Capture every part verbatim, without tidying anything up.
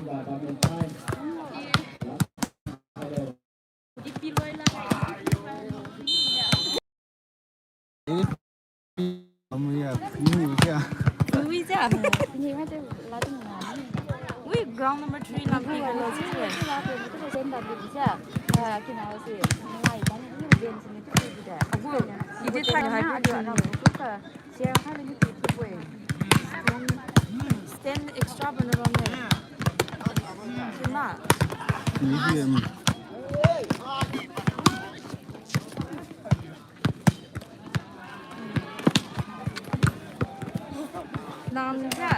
Ui, ground number three lampi kalo si. Agu, ide thai hai. Stand extra bana bam ne. Kina. Nang ja,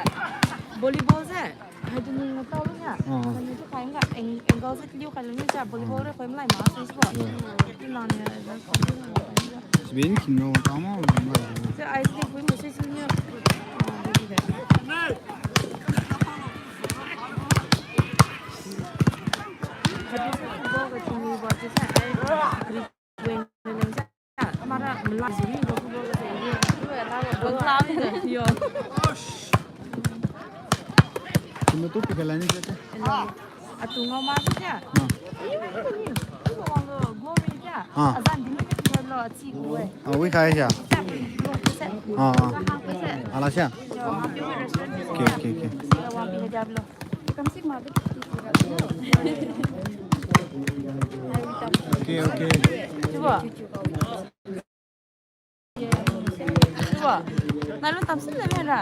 volleyball ja, hai tu ning tao ja. Ah. Nang tu kai ga ang-, angle ja liu kai lu ni ja, volleyball re koi malai ma, so is bo. Yeah. Nang ne, nang kau ja. Sibin kin no tao ma, ma. Ja, ai ni koi mo, so is ni. Football ga tingmi ba, ja, ai. Kumutu pikhalan ni jate. Atu ngao ma jate. Ah. Ah. Azan di ni pikhalan lo, achi ko e. Ah, wi khai sia. Ah, ah. Ala sia. Okay, okay, okay. Okay, okay. Chiubo? Chiubo? Nalo tamsin na mera.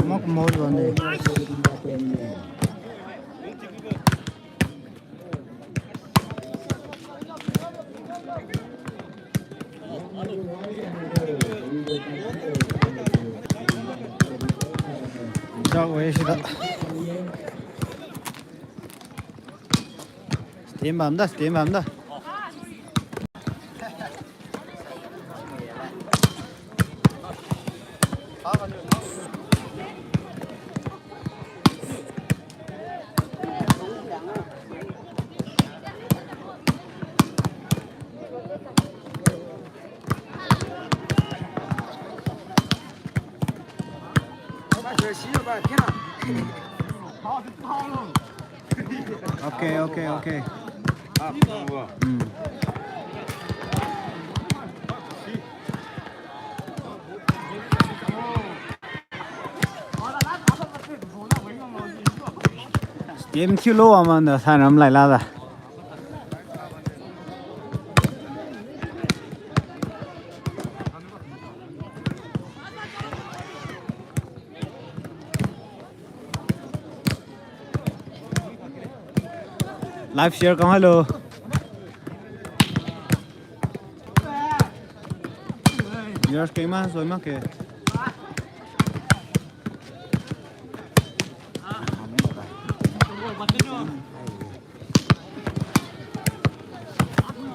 Amak mol bane. Jao, eh, sida. Stem bam da, stem bam da. Okay, okay, okay. Hmm. Stem thiulo amanda sanram laila da. Live share kam hailo. Viewers keng ma, soi ma ke.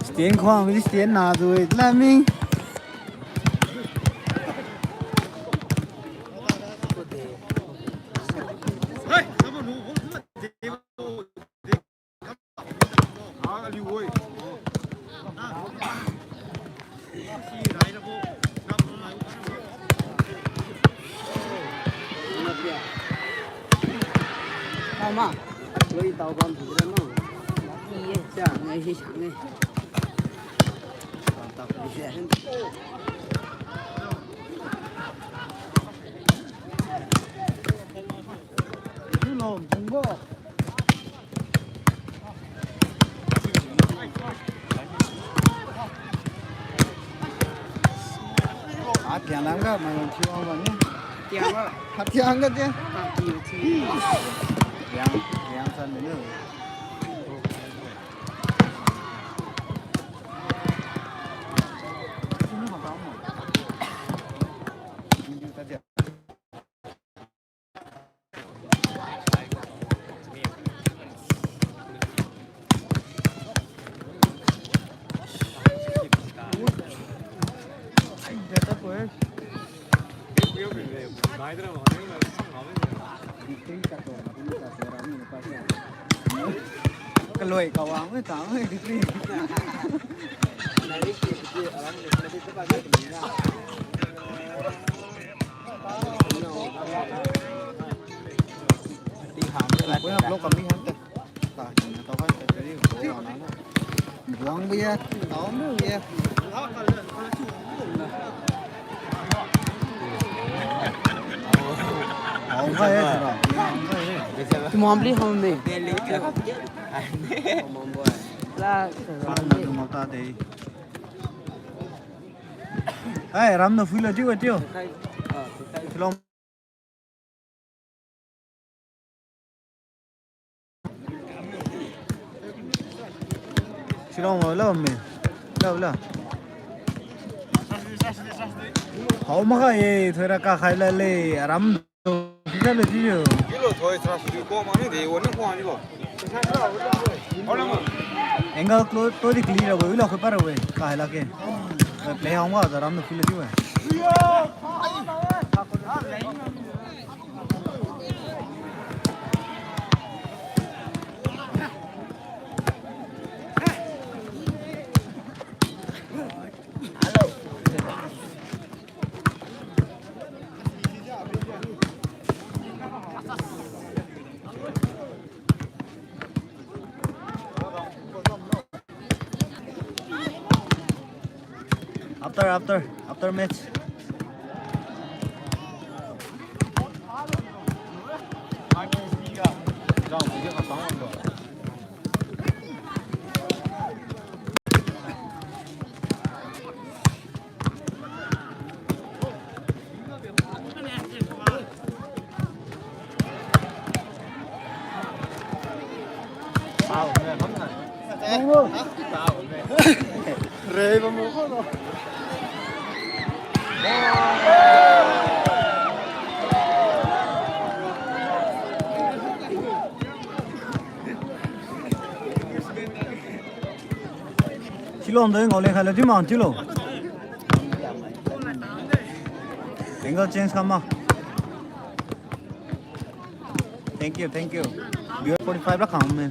Stand khuang, stand na tu, eh, laming. Mama, loi tao bam tu ra no. Iya, sa ngai si sa ngai. Tao tao ni se. Ni lo, bungbo. Atiang lam ga mai thiu ang bani. Tiang ga. Atiang ga de. Tiang, tiang san de. Kaloi kawang mai tang mai di. Buang biya, tao biya. Hao ga ye, sura. Tumambli hao me. La, sura. Ai, ram na full a tiu, tiu. Film. Shillong lo me. Lo, lo. Hao makge, thoira kakhai lale, aram do. Kisa le jiu. Kilo thoi sra sui ko mani de, wani ko ani lo. Angle close, to di clear rabo, ilo ko para we, kakhai lake. Play hao ma, aram do feel jiu we. After, after, after match. Shillong de ngao le khai le di mang tilo. Angle change kama. Thank you, thank you. Viewer forty-five la khang me.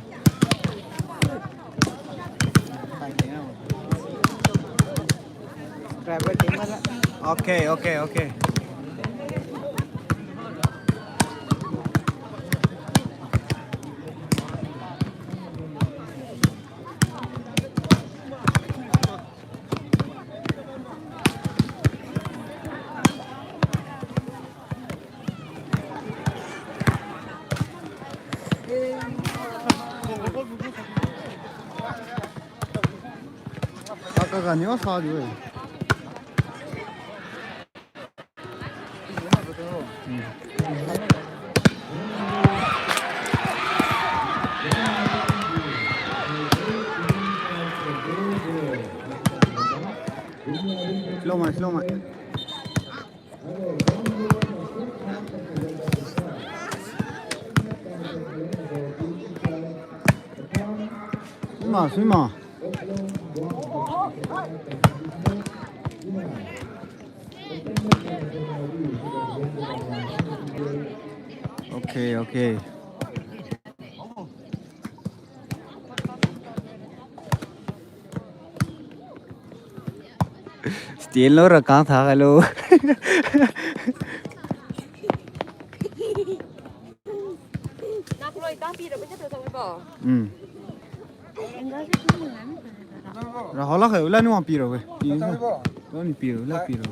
Okay, okay, okay. Kaka ga niu sa di we. Slow mai, slow mai. Sui ma, sui ma. Okay, okay. Stand lo ra kang tha khailo. Nakloi tang pi ra bai cha tao tao bo. Hmm. Ra hao lakge, ula ni wang pi ra we. Pi sa. Ula ni pi ra, ula pi ra.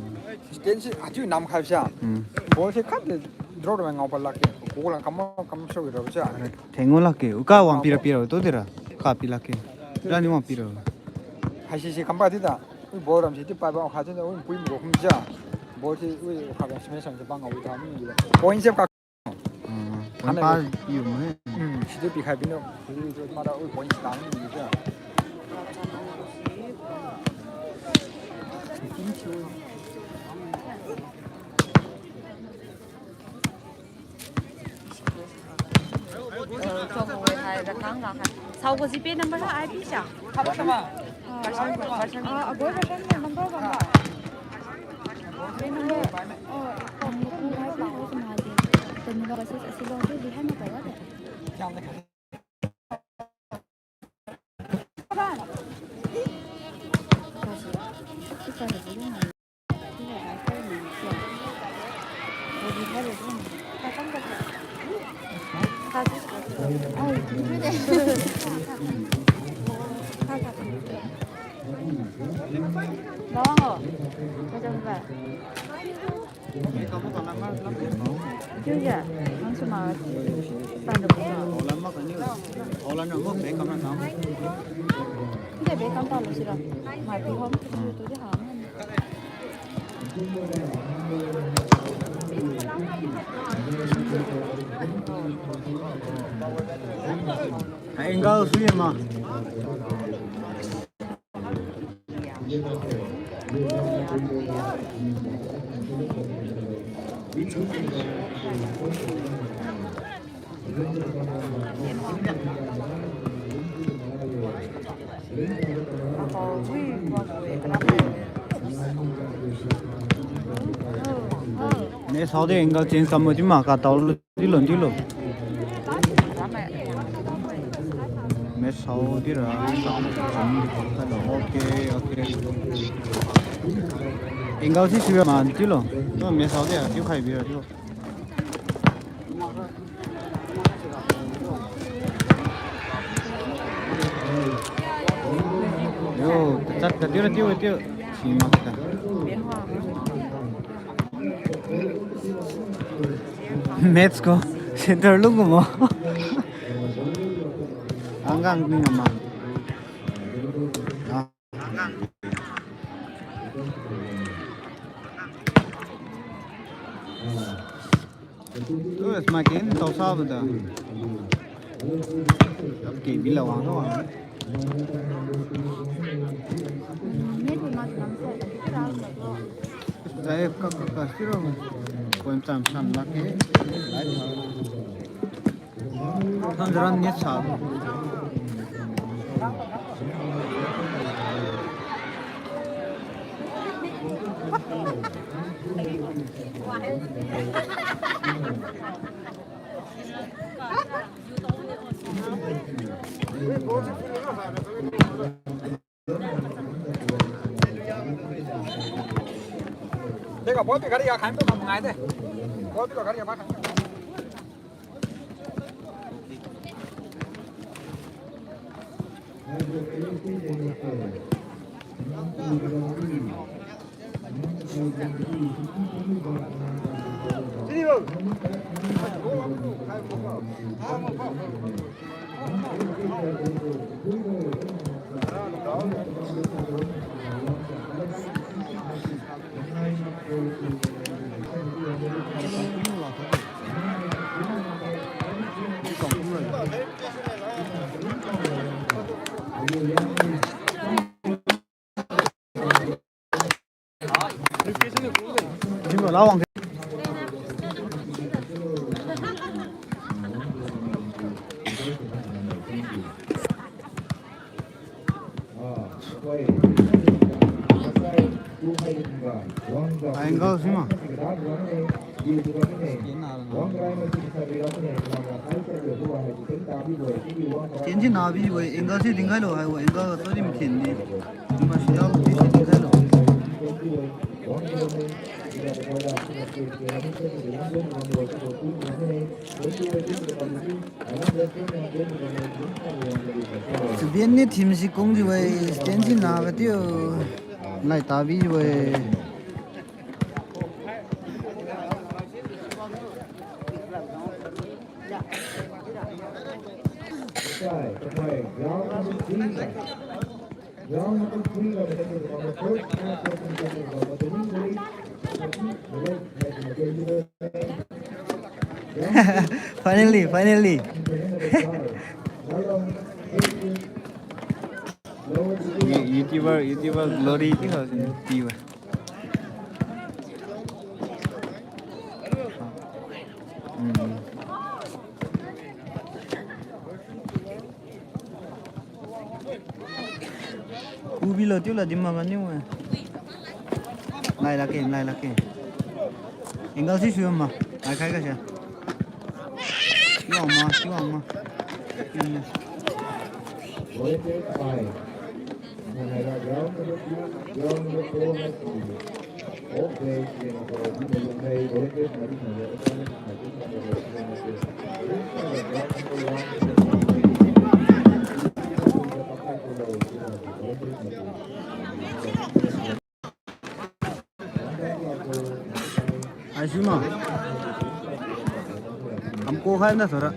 Stand si, achiu nam khai sa. Hmm. Ball si khat de draw ra ngao pa lakge. Ko la kam kam so ra sa. Theng ngao lakge. Uka wang pi ra pi ra, to de ra. Kha pi lakge. Ula ni wang pi ra. Hai si si kam pa di da. Ui ball ram si ti pa ba kha ti da, ui pui mo kum sa. Ball si, ui kha ga smash sang si pa ngao wi tha mi. Point se ka Hmm, point pass piu mo he. Hmm, situ pikhai bino. Situ mara ui point sitang ni ja. Eh, chong wei hai rakang la hai. Sao ko GPay number la I P sa. Khaba tama. Ah, ah, aboi version number bang. Number. Oh, number ko hai ko ma de. Tenu ga sis asi lo de di hai ma ko de. Angle sui ma. Ne sao de angle change kam mo di ma ka tao lu di lo di lo. Match sao di ra. Okay, okay. Angle si sui ma di lo. No match sao de a, tiu khai bi ra di lo. Yo, chat ka tiu ra tiu tiu. Si ma ka. Match ko center lung ko mo. Anggang ni ma. Ah. Terus makin tau sa betul. Oke, bila wang tu wang. Saya kak kak kak sih dong. Poin sam sam lagi. Lain hal. Hanjaran ni sa. Dekho, बहुत ही गाड़ी का खाने तो हम मंगाए थे। बहुत ही गाड़ी का खाने। Angle sima. Chen si nabi we, angle si dinkhai lo hai we, angle ga tu di mathen di. Sima si ya di dinkhai lo. Student ni thim si kung di we, stand si na ga tiu. Lai tabi we. Finally, finally. You-, YouTuber, YouTuber Glory ti kha sin tiwa. Hmm. Ubi lo tiu la dim ma bani we. Lai lak ke, lai lak ke. Angle si sui ma. Ai khai ka sia. Siwang ma, siwang ma. Hmm. Aisuma. Kamko khai na sora.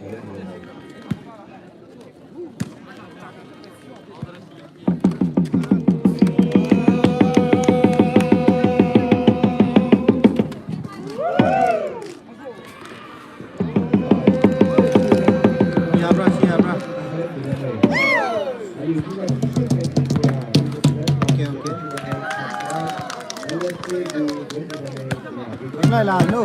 Yabra, si yabra. Okay, okay. Ngai la, no.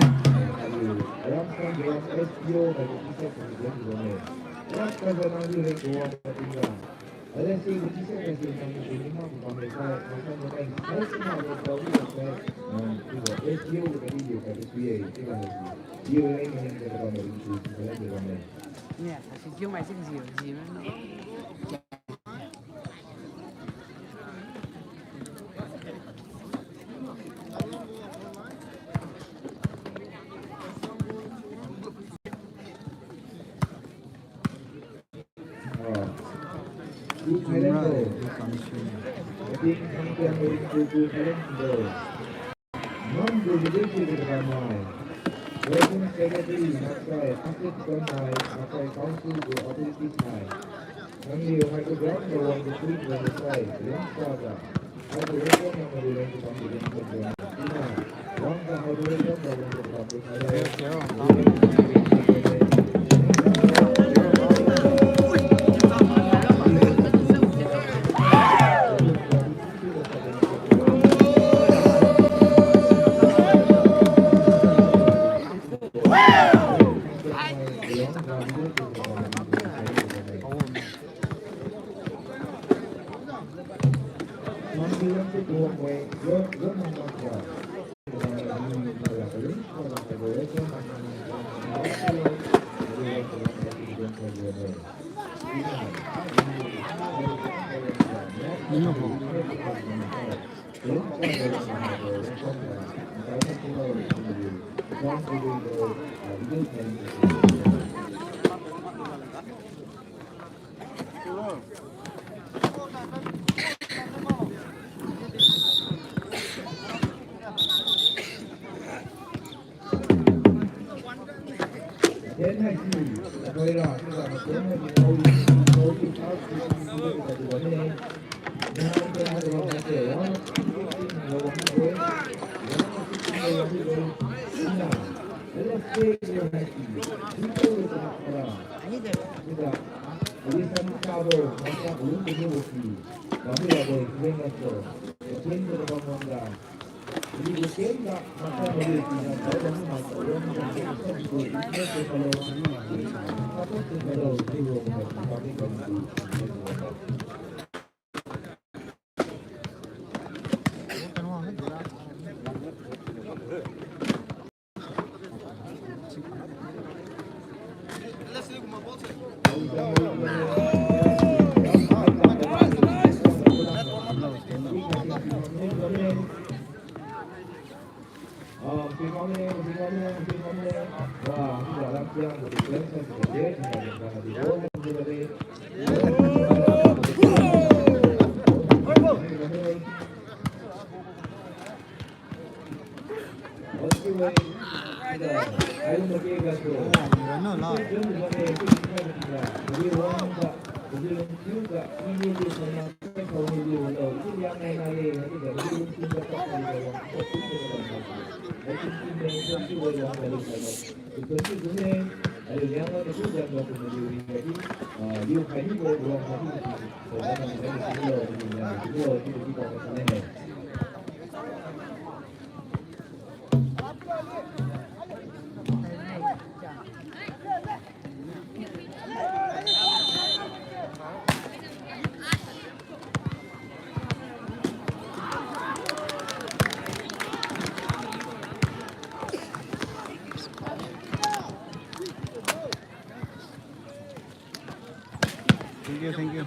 Thank you, thank you.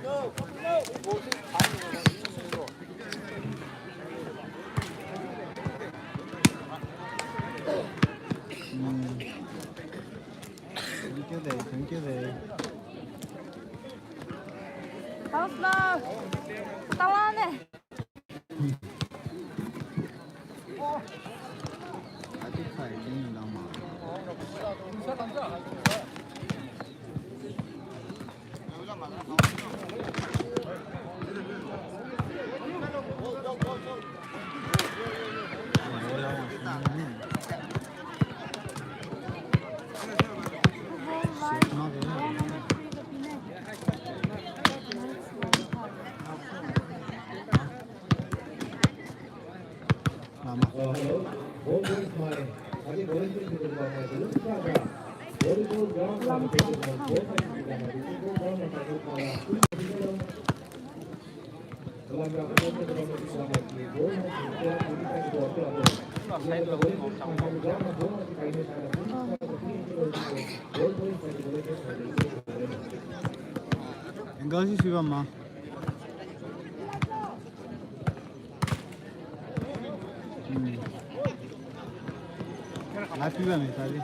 Hmm. Thank you de, thank you de. House love. Tawane. Angle si sui bam ma. Hmm. Happy ba mi tadi.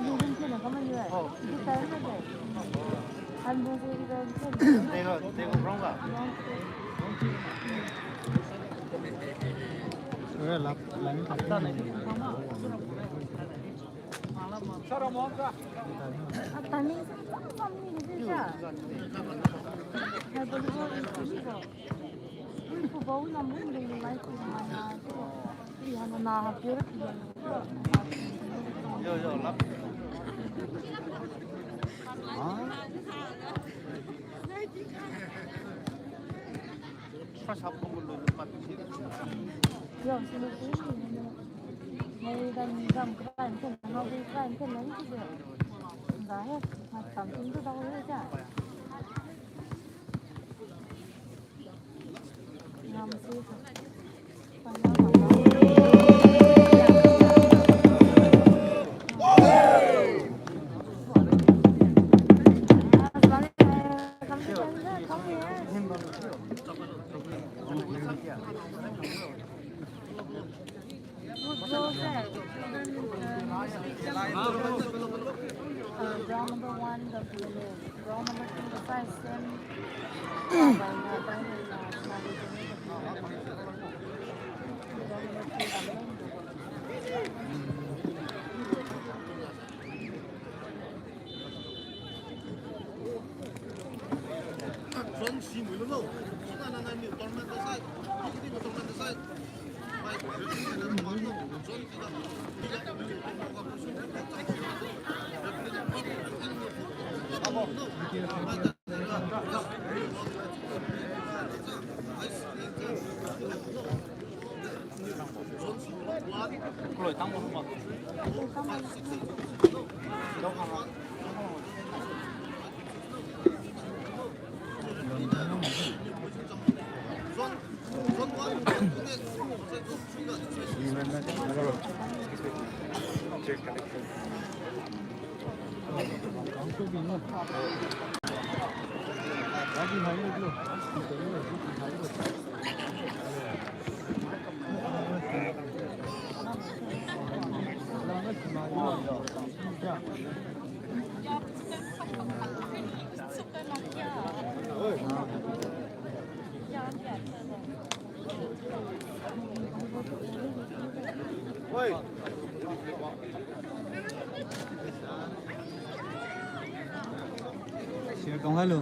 Ora lap, lap ni lap. Yo, yo, lap. Ah. First half ko lo lo pa. Yo, sino sino. Nai dan jam kran kan, nau kran kan nai sino. Dah he, macam tu dah he ja. Ngam si. Round number one, the, round number two, the five, same. Share kong hello.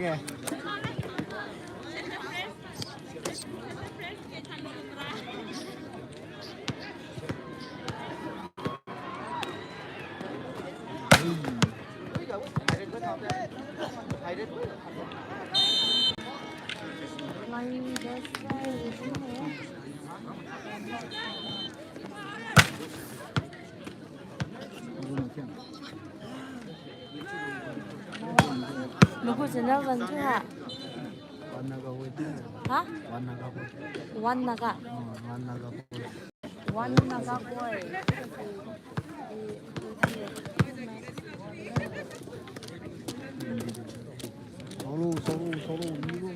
Yeah. Nanggu channel wan thiu ha? One Naga Boy. Ha? One Naga Boy. One Naga. Oh, One Naga Boy. One Naga Boy. Solo, solo, solo, solo.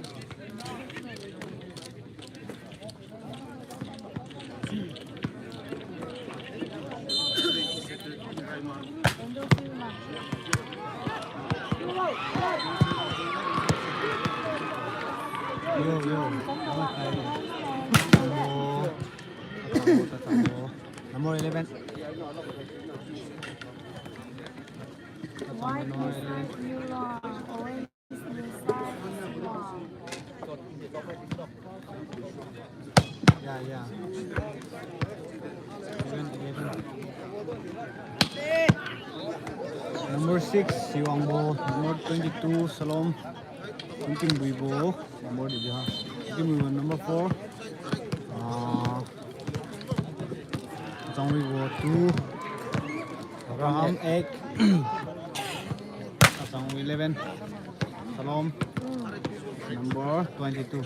Yo, yo. Number, number eleven. Number eleven. Yeah, yeah. Eleven, eleven. Number six, Siwangbo. Number twenty-two, Salom. Ntingbuibo. Number di ha. Ntingbuibo number four. Ah, Changwibo two. Abraham eight. Asang eleven. Salom. Number twenty-two.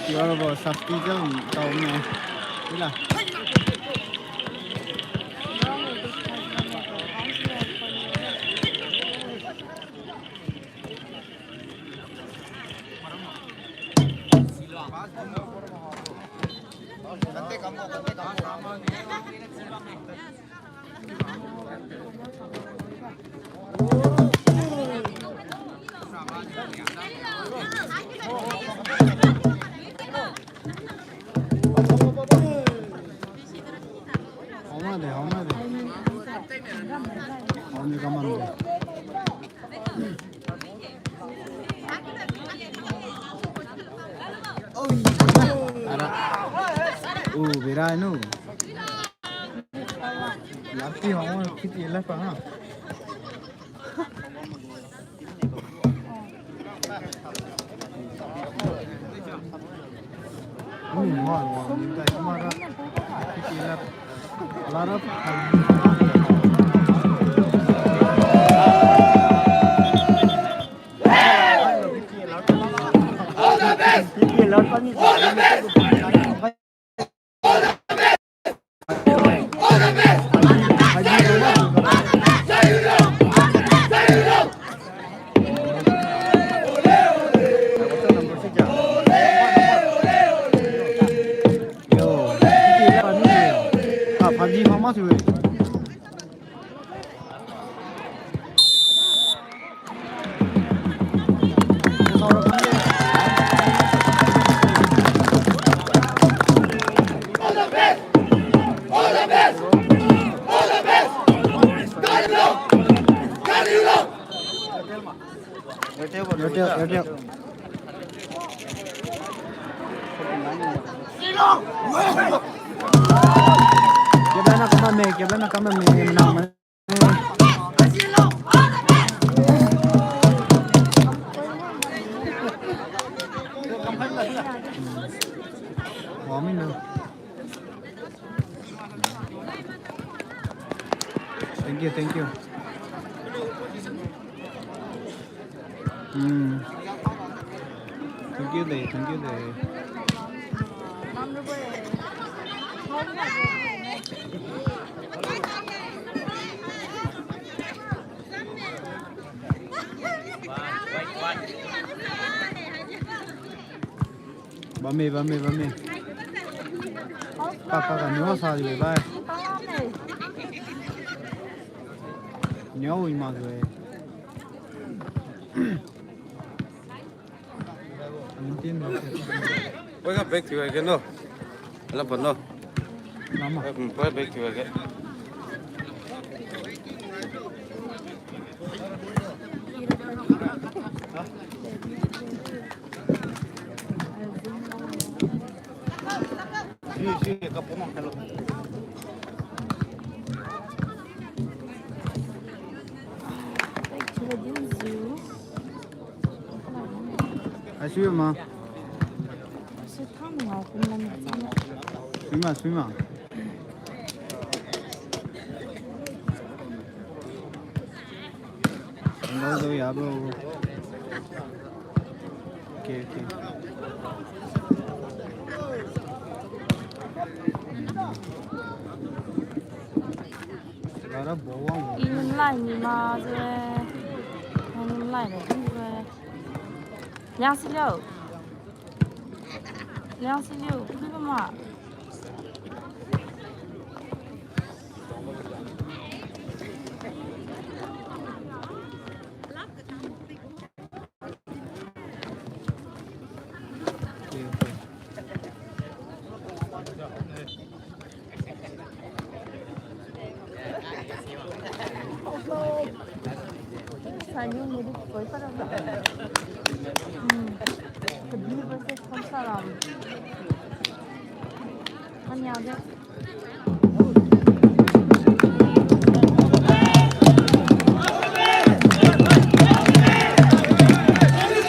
Yorbo safety jam tau ne. Ila. Hauna de, hauna de. Hauna de kaman de. Ara. U, bira nu. Lati hauna, kiti lapa ha. Airtel, Airtel. Kebana kamame, kebana kamame, menang mane. Wamina. Thank you, thank you. Hmm. Thank you de, thank you de. Bamme, bamme, bamme. Kaka ga niu sa di bai. Niu i ma di. Wake up, back to you again, no? Hello, no? Mama. Hmm, wake up, back to you again. Back to the zoo. Aisu ma. Aisu thang ngao kum lam. Sui ma, sui ma. Ngao do ya, bro. Okay, okay. Lara bawang. I nunlai ni ma je. Nunlai lo ni je. Liang si liu. Liang si liu. Kudi ba ma.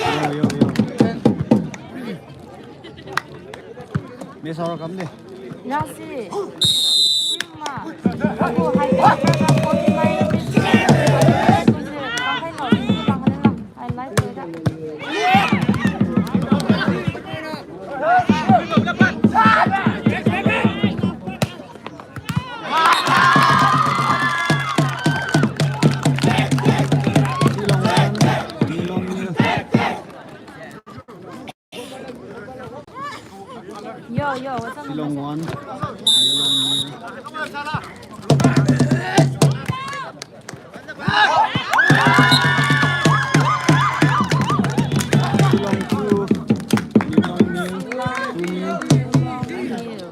Yo, yo, yo. Miss aura kam de. Nasi. Sima. Aku hai. Aku hai. Aku hai. Aku hai. Aku hai. Aku hai. Yo, yo, what's up? Shillong one, Shillong nil. Shillong two, Shillong nil, two nil.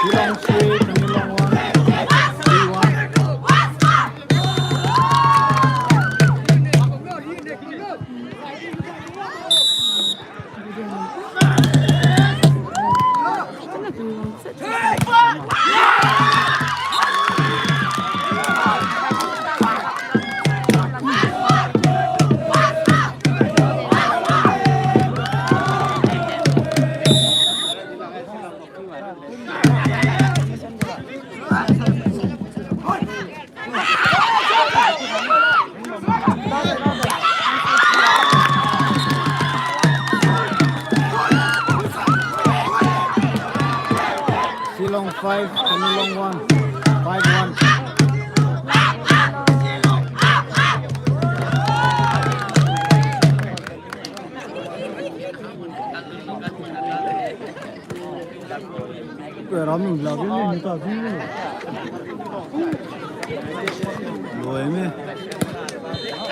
Shillong three, Tamenglong one. Three one. Shillong five, Tamenglong one, five one. Raming la bi ni ta bi. Loi me.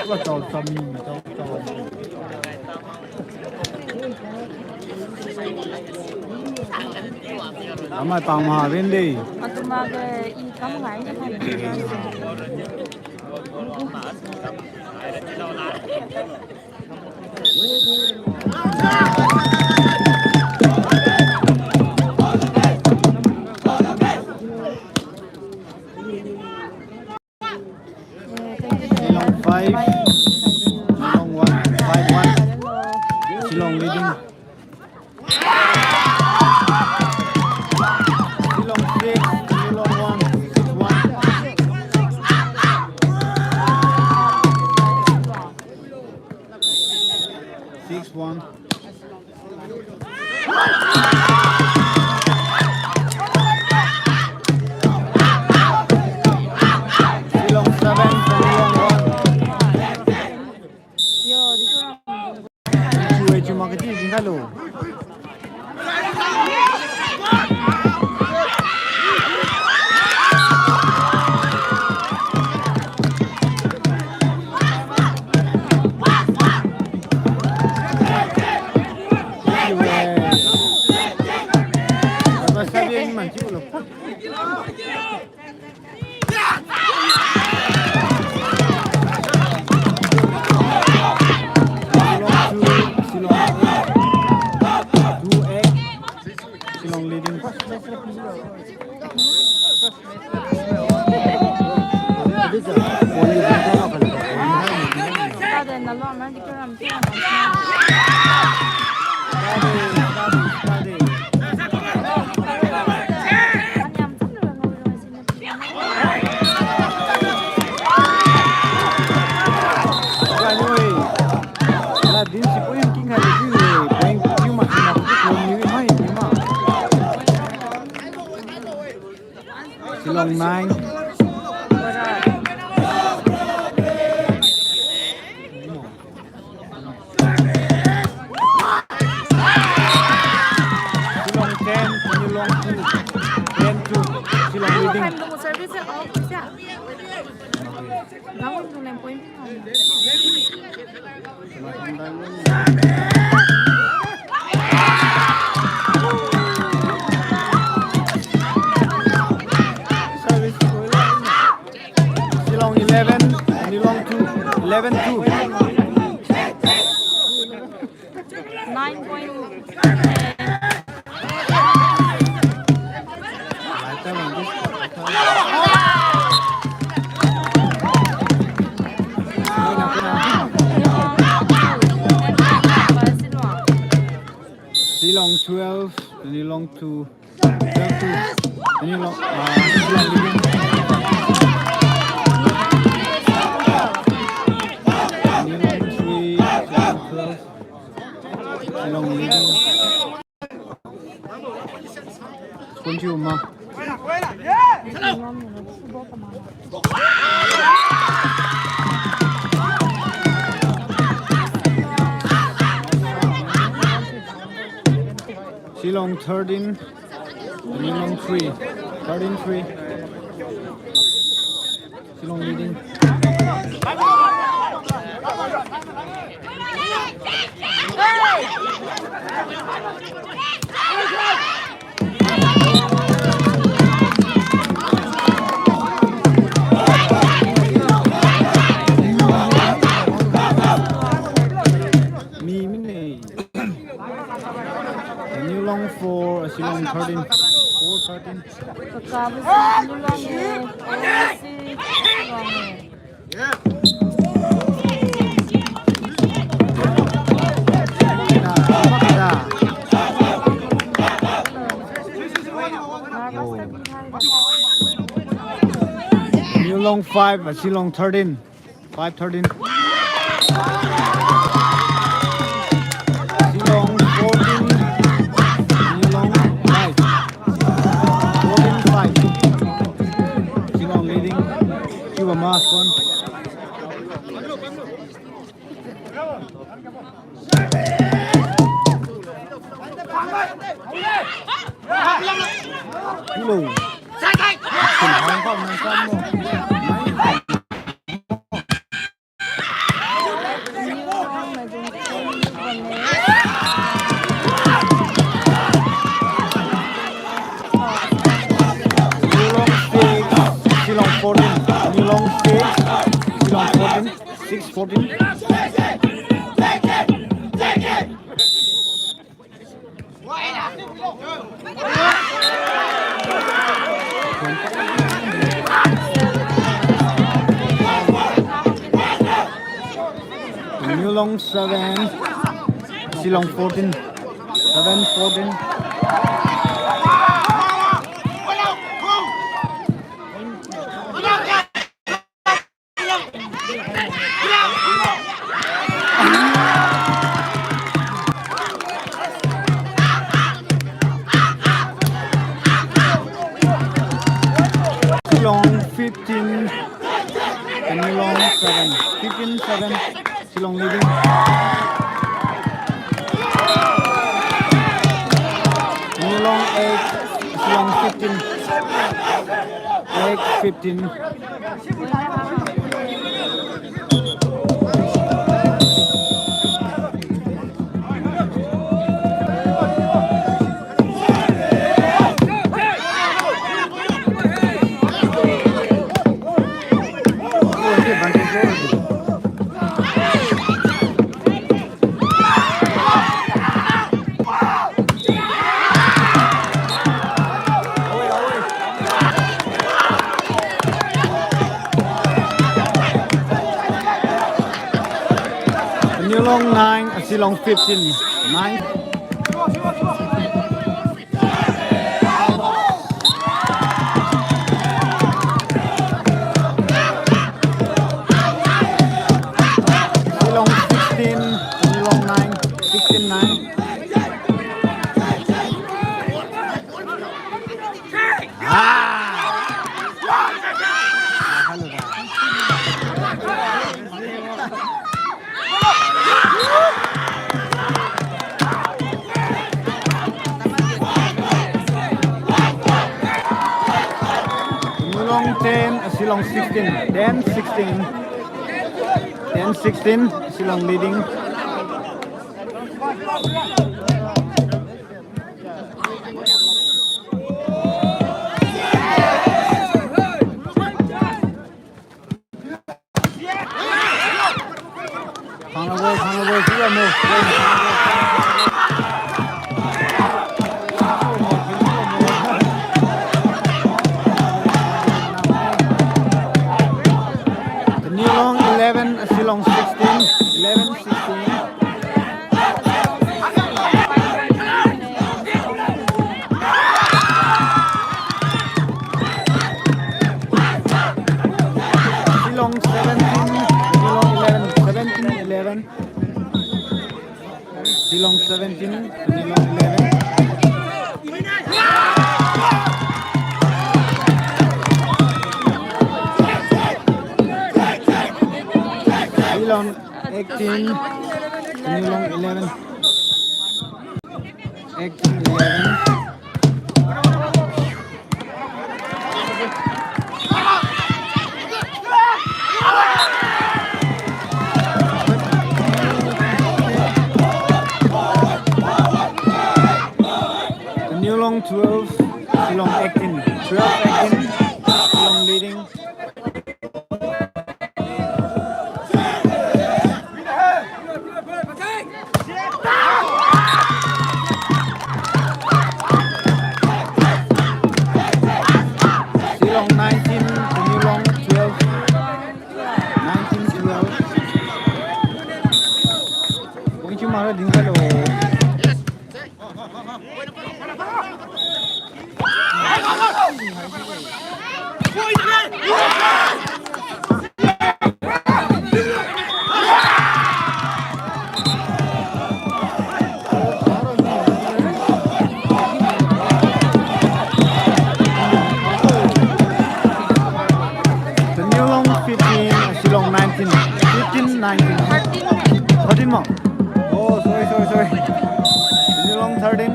Wa tao tam ni tao tao. Amai pang ma rin de. Atuma ge i kam ngai ni. Shillong five, Shillong one, five one. Shillong leading. Shillong six, Shillong one, six one. Six Shillong two, Shillong eight. Two eight. Shillong leading. Shillong nine. Shillong ten, Shillong two. Ten two. Shillong leading. Shillong eleven, Nilong two, eleven two. Nine point. Shillong twelve, Nilong two. Thank you. Nilong, ah, Nilong leading. Nilong three, Nilong twelve. Nilong leading. Thank you, ma. Shillong thirteen, Nilong three, thirteen three. Shillong leading. Mi, mi ne. Nilong four, Shillong thirteen. Four thirteen. Nilong five, Shillong thirteen. Five thirteen. Shillong fourteen. Nilong five. Fourteen five. Shillong leading. Cuba mas kon. Hello. Nilong six, Shillong fourteen. Nilong six, Shillong fourteen. Six fourteen. Nilong seven, Shillong fourteen. Seven fourteen. Shillong fifteen, Nilong seven. Fifteen seven, Shillong leading. Nilong eight, Shillong fifteen. Eight fifteen. Long nine, Shillong fifteen. Nine. Shillong sixteen, Shillong nine, sixteen nine. Ah! Tamenglong ten, Shillong sixteen. Ten sixteen. Ten sixteen, Shillong leading. Khanglabo, khanglabo, siga mo. Tamenglong eleven, Shillong sixteen, eleven sixteen. Shillong seventeen, Tamenglong eleven, seventeen eleven. Shillong seventeen, Tamenglong eleven. Shillong eighteen, Tamenglong eleven. Eighteen eleven. Tamenglong twelve, Shillong eighteen. Twelve eighteen, Shillong leading. Shillong nineteen, Tamenglong twelve. Nineteen twelve. Point chiu makra dinkhai lo. Tamenglong fifteen, Shillong nineteen. Fifteen nineteen. Thirteen mo? Oh, sorry, sorry, sorry. Tamenglong thirteen,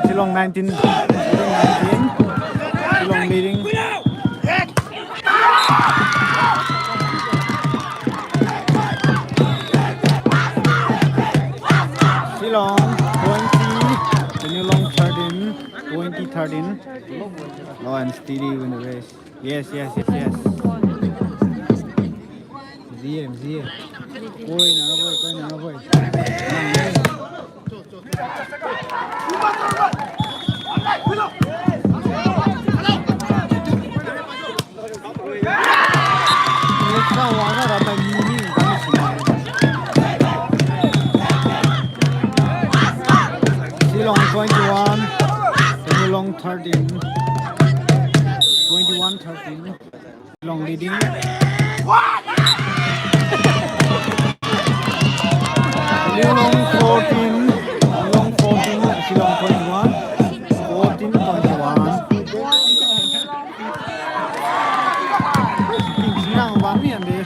Shillong nineteen. Shillong nineteen. Shillong leading. Shillong twenty, Tamenglong thirteen, twenty thirteen. Low and steady win the race. Yes, yes, yes, yes. Ziem, ziem. Koi na boy, koi na boy. Shillong twenty-one, Tamenglong thirteen, twenty-one thirteen. Shillong leading. Tamenglong fourteen, Tamenglong fourteen, Shillong twenty-one, fourteen twenty-one. Tingsinang bami ande.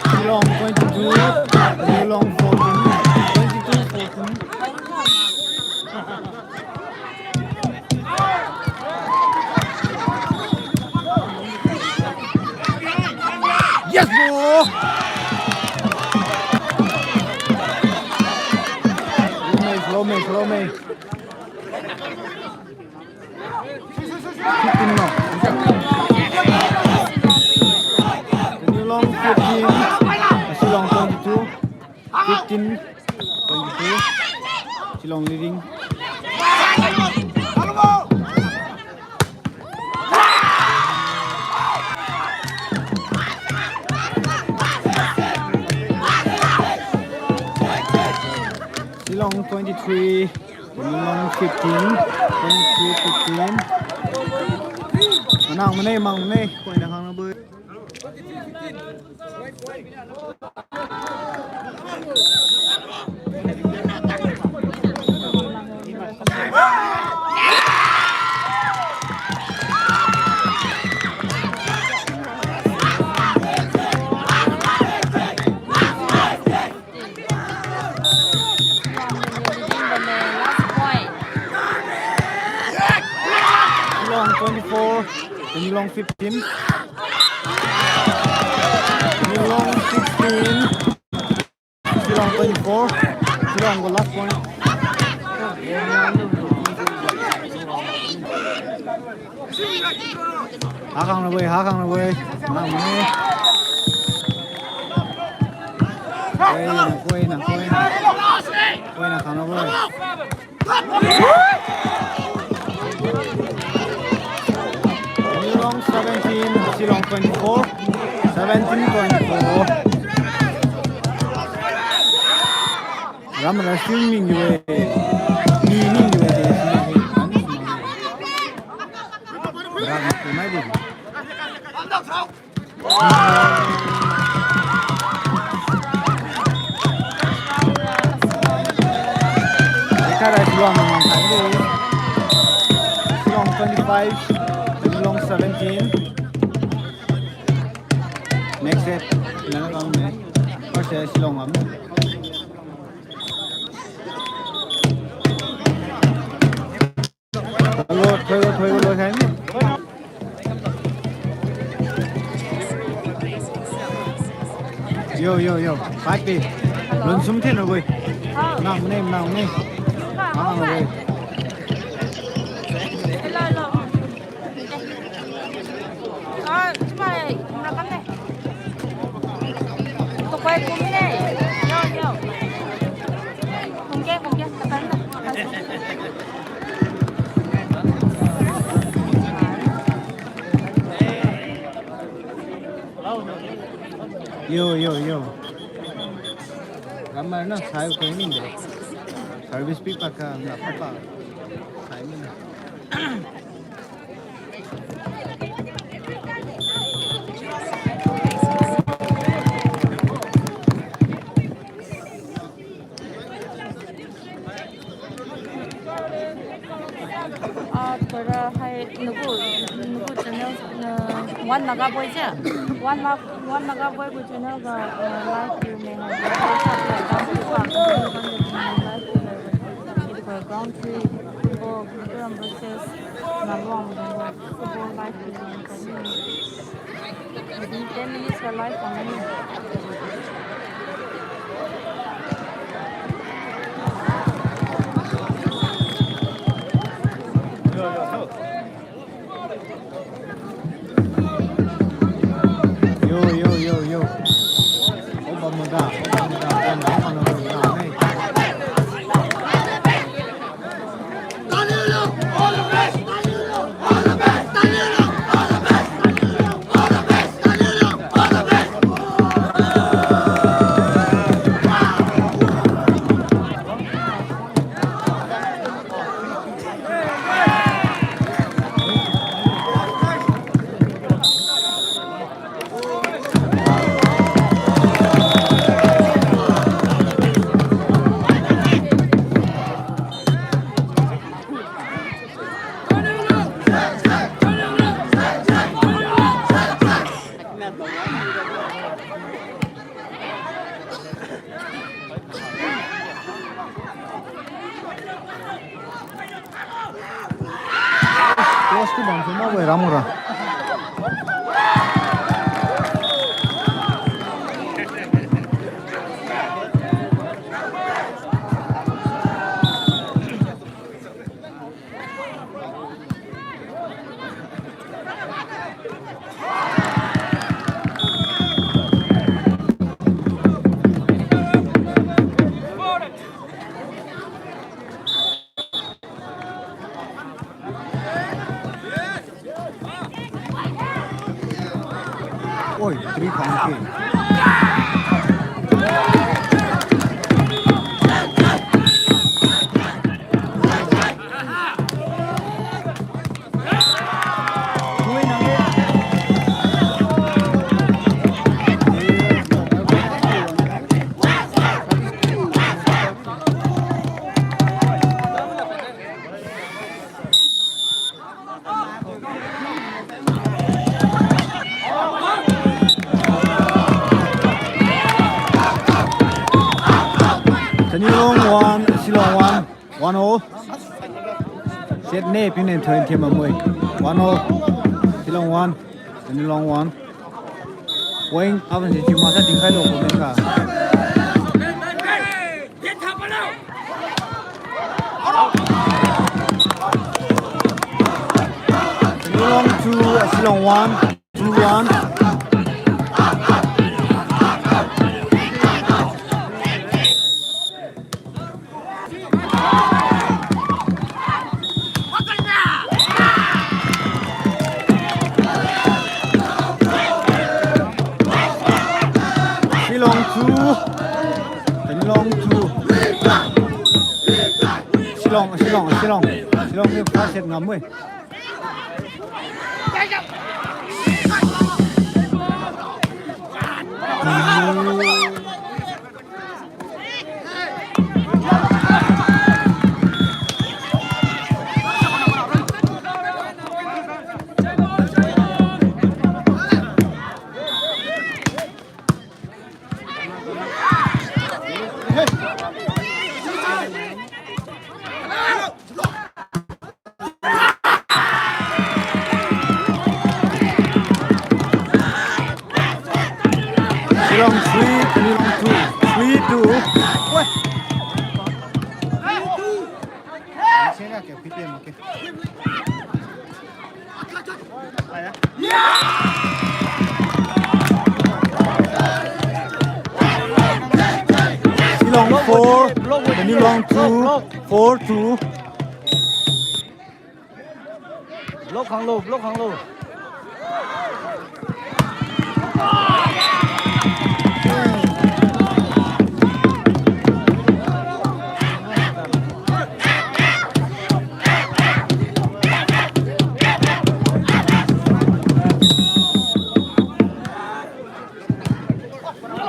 Shillong twenty-two, Tamenglong fourteen, twenty-two fourteen. Yes, bro. Slow me, slow me, slow me. Fifteen no. Tamenglong fifteen, Shillong twenty-two. Fifteen twenty-two. Shillong leading. Shillong twenty-three, Tamenglong fifteen, twenty-three fifteen. Manang mane, mang mane, koina khang na bui. Last point. Shillong twenty-four, Tamenglong fifteen. Tamenglong sixteen, Shillong twenty-four. Shillong gu last point. Hakhang na bui, hakhang na bui. Manang mane. Koina, koina, koina. Koina khang na bui. Tamenglong seventeen, Shillong twenty-four. Seventeen twenty-four. Ram ra still ming yu e. Mi ming yu e de. Ram tu mai de. Shillong twenty-five, Tamenglong seventeen. Next set, Tamenglong ne. First set, Shillong am. Hello, hello, hello, hello, hello. Yo, yo, yo. Five P. Hello. Lun sum thin na bui. Oh. Nang ne, nang ne. Nang ne. Hello, hello. Ah, cuma, nang kam ne. Tupai kum ne. Yo, yo. Kum ke, kum ke, takan na. Yo, yo, yo. Gamar na, sai ko ni de. Service pi pa ka, na pa pa. Sai ni na. Ah, para hai nagu, nagu channel, uh, One Naga Boy je. One Ma-, One Naga Boy gu channel ga, uh, live stream ne hai. Live stream ne. Ito ground three, football, Mizoram versus Nalong, football live stream ne. Within ten minutes ka live stream ne. Yo, yo, yo, yo. Oba maga, oba maga, oba maga, oba maga, hey. Close tu bang semua wei ramu ra. Oi, three point ke. Nilong one, Shillong one, one all. Set ne pine thoin thiam mamui. One all. Shillong one, Nilong one. Point aban si chiu masa dinkhai lo ko menga. Nilong two, Shillong one, two one. Shillong two, Nilong two. Shillong, Shillong, Shillong. Shillong ni first set ngam we. Shillong three, Nilong two. Three two. Weh. Shillong four, Nilong two, four two. Block khanglo, block khanglo.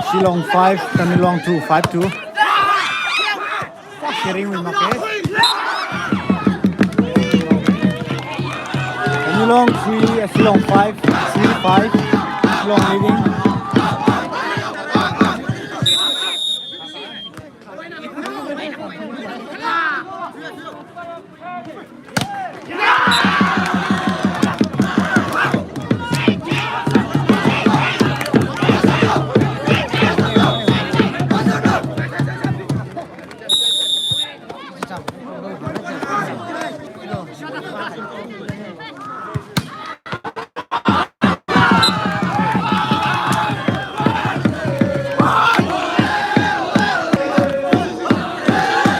Shillong five, Tamenglong two, five two. Sharing with Make. Tamenglong three, uh, Shillong five, three five. Shillong leading.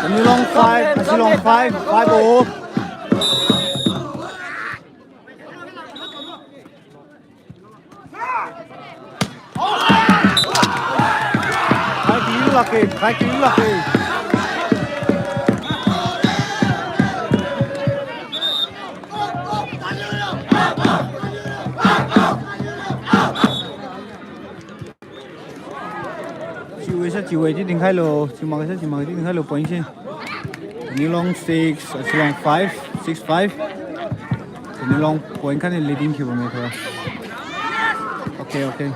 Tamenglong five, Shillong five, five oh. Khai kiu lakge, khai kiu lakge. Chiu-e sa chiu-e di dinkhai lo, chiu mak-e sa chiu mak-e di dinkhai lo point se. Tamenglong six, Shillong five, six five. Tamenglong point khatni leading thiubo me tho. Okay, okay.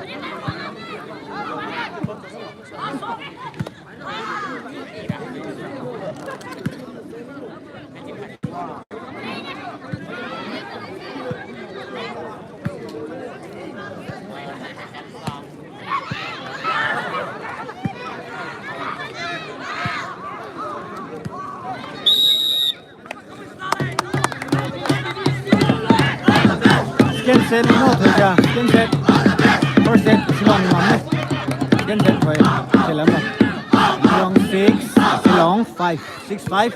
Second set, no, Thoija. Second set. First set, Shillong ngam ne. Second set, Thoi. Shillong. Shillong six, Shillong five. Six five.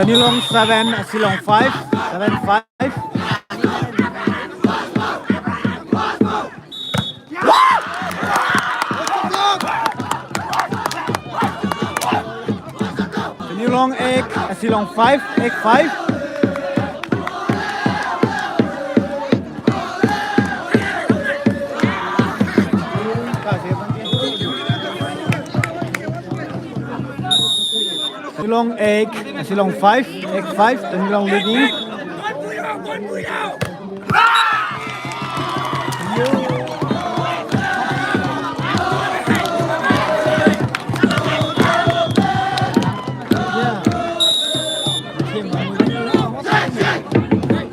Tamenglong seven, Shillong five, seven five. Long eight, Shillong five, eight five. Shillong eight, Shillong five, eight five, Tamenglong leading.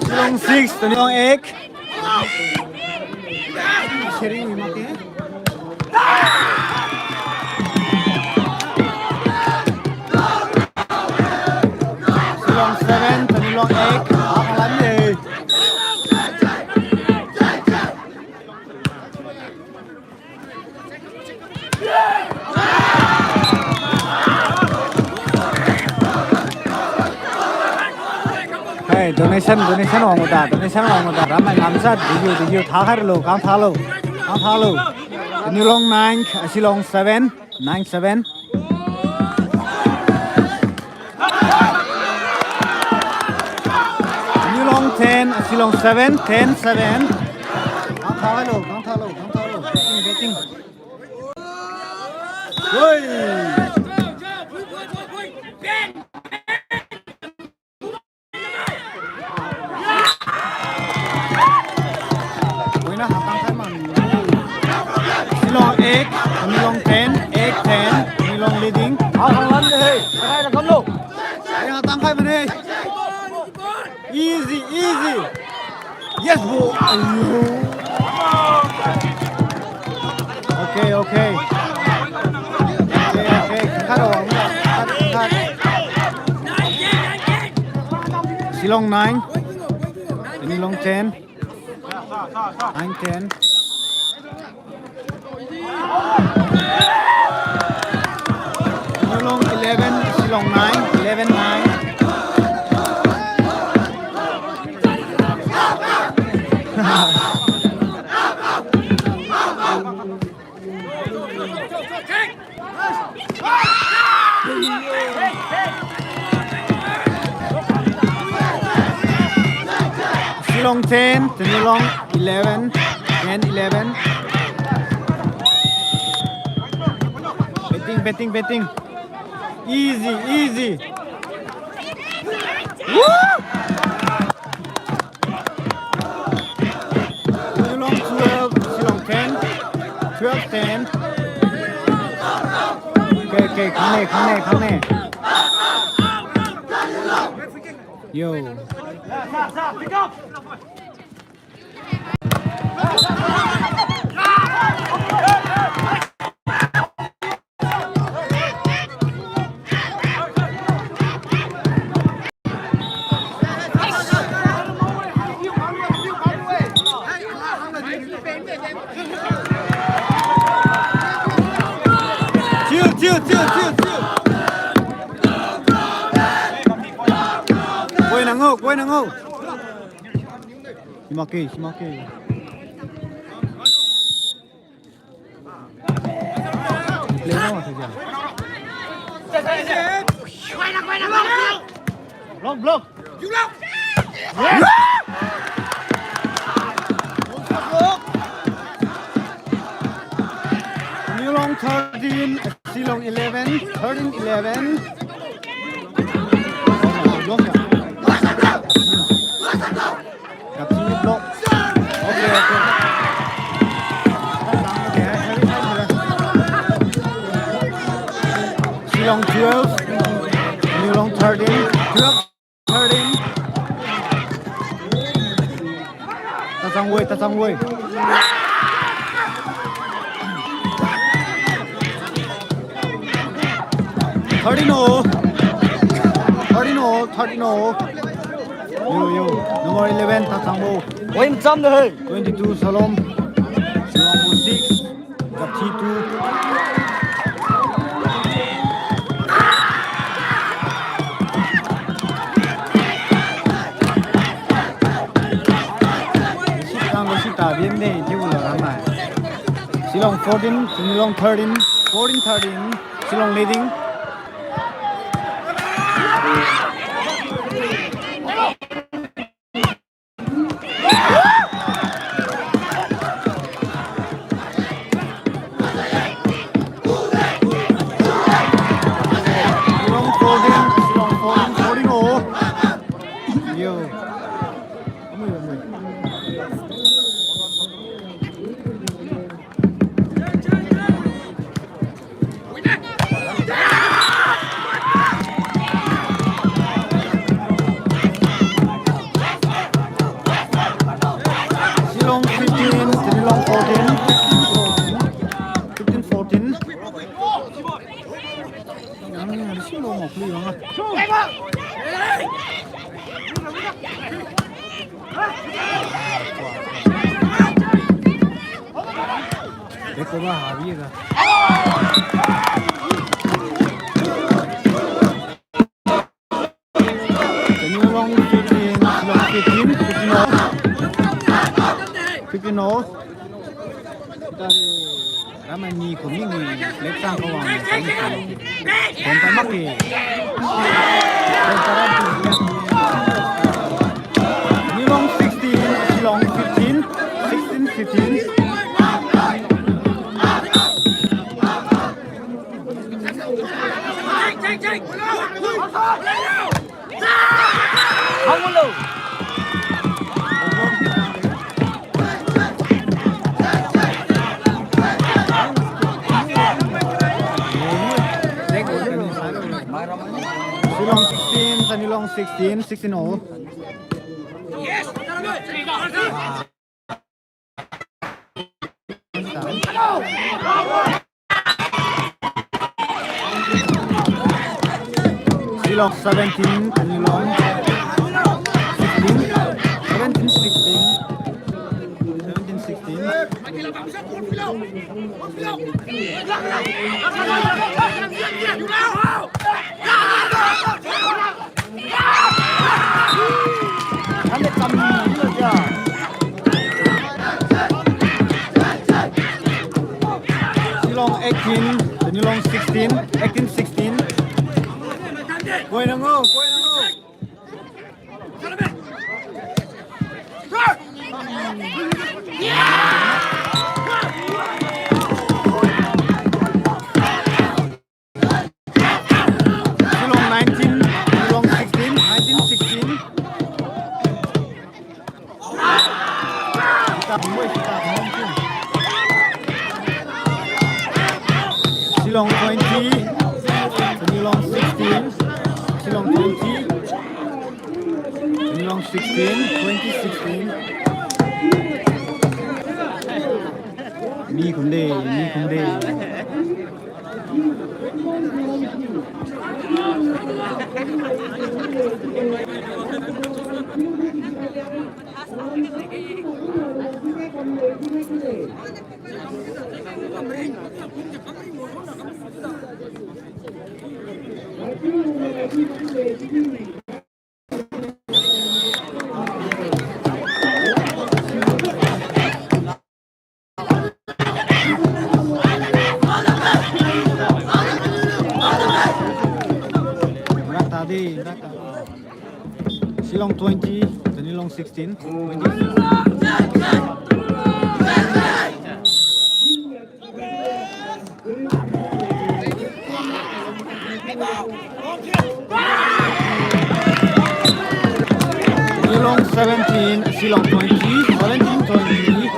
Shillong six, Tamenglong eight. Shillong seven, Tamenglong eight. Apalan de. Hey, donation, donation wang da, donation wang da. Ramai ngamsat, video, video, tha khai lo, kang tha lo, kang tha lo. Tamenglong nine, Shillong seven, nine seven. Tamenglong ten, Shillong seven, ten seven. Kang tha lo, kang tha lo, kang tha lo. Betting, betting. Woi. Wina hatang khai man. Shillong eight, Tamenglong ten, eight ten, Tamenglong leading. Ah, kang lan de he. Kai na kam lo. Ai, hatang khai mane. Easy, easy. Yes, bro. Aiyo. Okay, okay. Okay, okay. Khat wang. Khat, khat. Shillong nine. Tamenglong ten. Nine ten. Tamenglong eleven, Shillong nine, eleven nine. Shillong ten, Tamenglong eleven, ten eleven. Betting, betting, betting. Easy, easy. Woo! Tamenglong twelve, Shillong ten. Twelve ten. Okay, okay, khang ne, khang ne, khang ne. Yo. Chill, chill, chill, chill, chill. Koi na ngo, koi na ngo. Simake, simake. Play na ma saja. Block, block. Tamenglong thirteen, Shillong eleven, thirteen eleven. Block ya. Got two block. Okay, okay. Shillong twelve, Tamenglong thirteen, twelve thirteen. Tachang woi, tachang woi. Thirteen oh. Thirteen oh, thirteen oh. Yo, yo. Number eleven, Tachangbo. Win cham de hai. Twenty-two, Salom. Salombo six. Gapchi two. Sitang lo sita bim de, jiu lo ramai. Shillong fourteen, Tamenglong thirteen, fourteen thirteen, Shillong leading. Deko ba habi ga. Taniulong fifteen, Shillong fifteen, fifteen all. Fifteen all. Tadi, ramani kumi ni, lek sang kawang ni, kami kumi. Konta maki. Konta maki. Taniulong sixteen, Shillong fifteen, sixteen fifteen. Shillong sixteen, Taniulong sixteen, sixteen all. Shillong seventeen, Taniulong sixteen, seventeen sixteen, seventeen sixteen. Shillong eighteen, Taniulong sixteen, eighteen sixteen. Koi na ngo, koi na ngo. Shillong nineteen, Taniulong sixteen, nineteen sixteen. Shillong twenty, Taniulong sixteen, Shillong twenty, Taniulong sixteen, twenty sixteen. Mi kumde, mi kumde. Rata de, rata. Shillong twenty, Taniulong sixteen. Taniulong seventeen, Shillong twenty, seventeen twenty.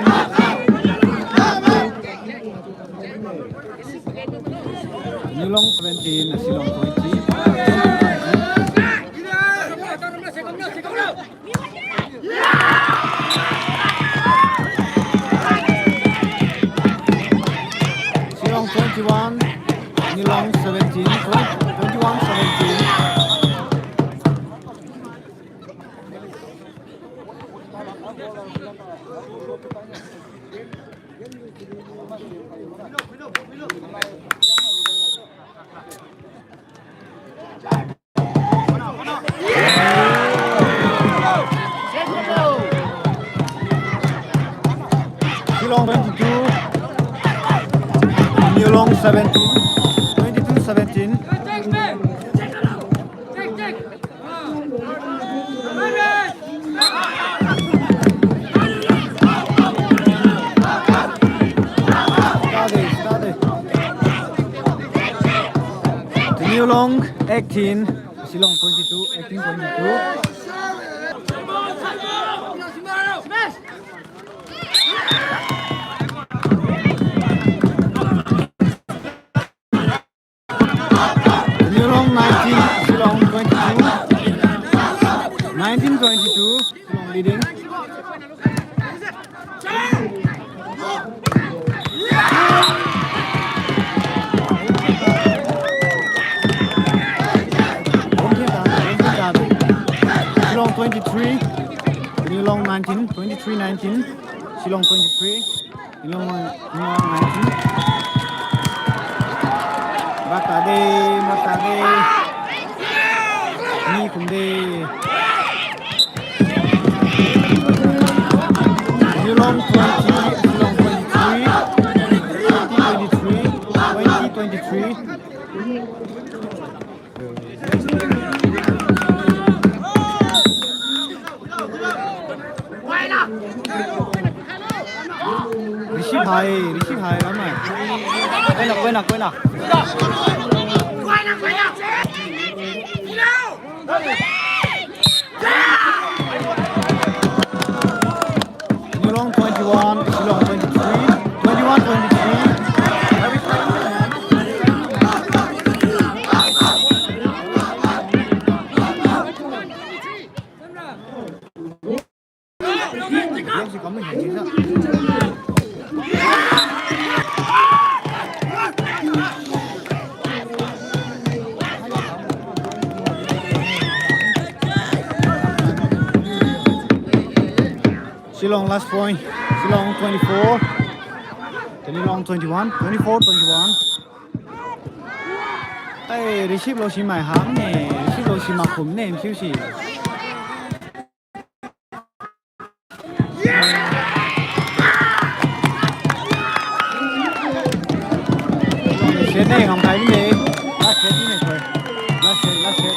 Taniulong seventeen, Shillong twenty. Shillong twenty-one, Taniulong seventeen, twenty, twenty-one seventeen. Shillong twenty-two, Taniulong seventeen, twenty-two seventeen. Taniulong eighteen, Shillong twenty-two, eighteen twenty-two. Taniulong nineteen, Shillong twenty-two. Nineteen twenty-two, Shillong leading. twenty-three. Tamenglong nineteen, twenty-three nineteen. Shillong twenty-three. Tamenglong, Tamenglong nineteen. Bak tade, bak tade. Ni kumde. Shillong twenty, Shillong twenty-three. Twenty twenty-three. Twenty twenty-three. Receive hai, receive hai, ramai. Koina, koina, koina. Tamenglong twenty-one, Shillong twenty-three, twenty-one twenty-three. Shillong last point. Shillong twenty-four. Tamenglong twenty-one. Twenty-four twenty-one. Ai, receive lo si mai ham ne. Receive lo si mai kum ne, msiu si. Set ne, ngam kai ne. Last set ne, sir. Last set, last set.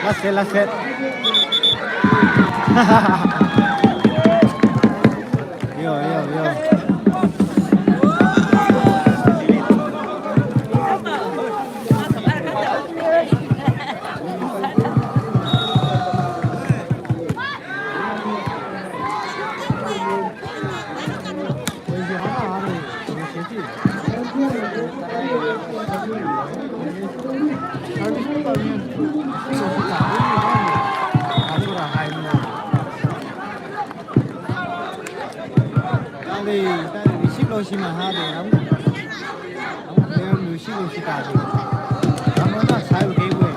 Last set, last set. Yo, yo, yo. Tadi, tadi receive lo si mai ha de, ram. Ram, ram receive lo si ta de. Ram na sai ke we.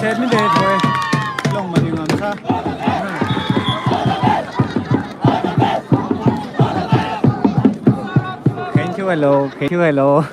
Set mi de thoi. Long mani ngamsa. Thank you, hello. Thank you, hello.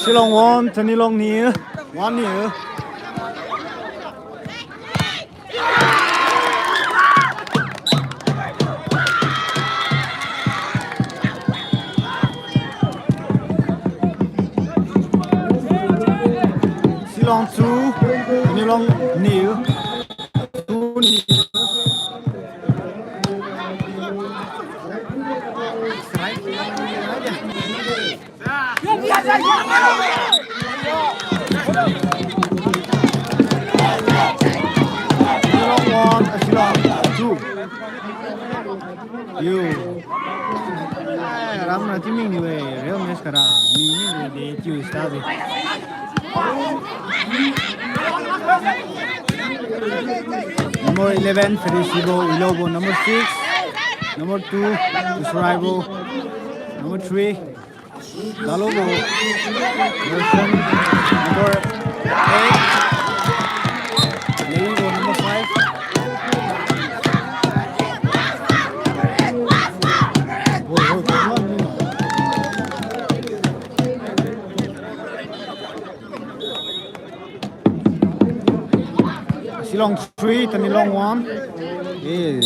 Shillong one, Tamenglong nil, one nil. Shillong two, Tamenglong nil, two nil. Shillong one, uh, Shillong two. Yo. Eh, ramna timing ni we, real match kara, mi ni we de tiu sta de. Number eleven, Ferisibo, Ilobo, number six, number two, Usuraibo, number three, Dalobo, Wilson, number eight, Leibo, number five. Shillong three, Tamenglong one. Eh,